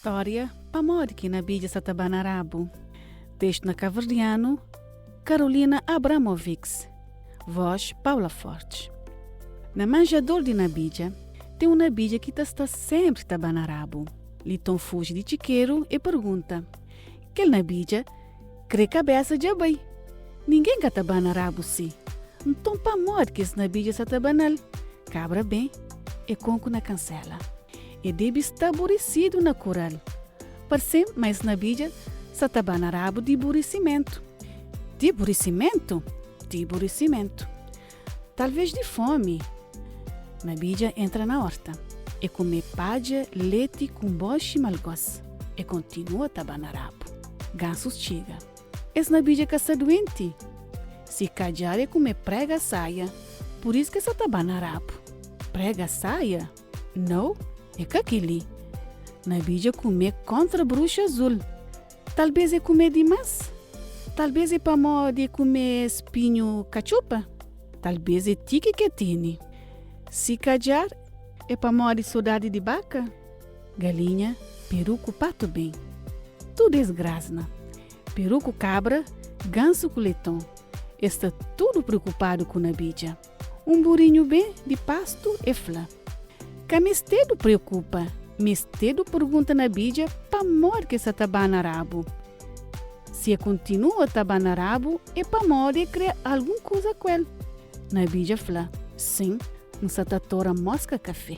Stória, Pamodi ki Nabidja sa ta bana rabu? Testu na kaverdianu, Carolina Abramovics. Vós, Paula Fortes. Na manjador di Nabidja, ten un nabidja ki ta sta sénpri ta bana rabu. Liton fuji di txikeru e pergunta, Kel nabidja kre kabésa dja bai. Ningen ka ta bana rabu si. Nton pamodi ki es nabidja sa ta bana-l? Kabra ben e konku na kansela. E debe sta burisidu na kural. Parse-m ma es nabidja sa ta bana rabu di burisimentu. Di burisimentu? Di burisimentu. Talvês di fómi. Nabidja entra na órta. E kume padja, leti ku nboxi malgós. E kontinua ta bana rabu. Gansus txiga. Es nabidja ka sta duenti. Si kadjar e kume prega saia, pur is ke sa ta bana rabu. Prega saia? Nau, é ka kel-li. Nabidja kume kóntra bruxa azul. Talbês é kume dimás? Talbês é pamodi é kume spinhu katxupa? Talbês é tiki ke tene. Si kadjar é pamodi sodadi di baka? Galinha, peru ku patu ben. Tudu es grasna. Peru ku kabra, gansu ku leton. Es sta tudu preokupadu ku Nabidja. Un burinhu ben di pastu e fla, Ka mestedu preokupa, mestedu pergunta Nabidja pamodi ki e sa ta bana rabu. Si e kontinua ta bana rabu é pamodi e kre algun kuza ku el. Nabidja fla, Sin, N sa ta tora moska kafe.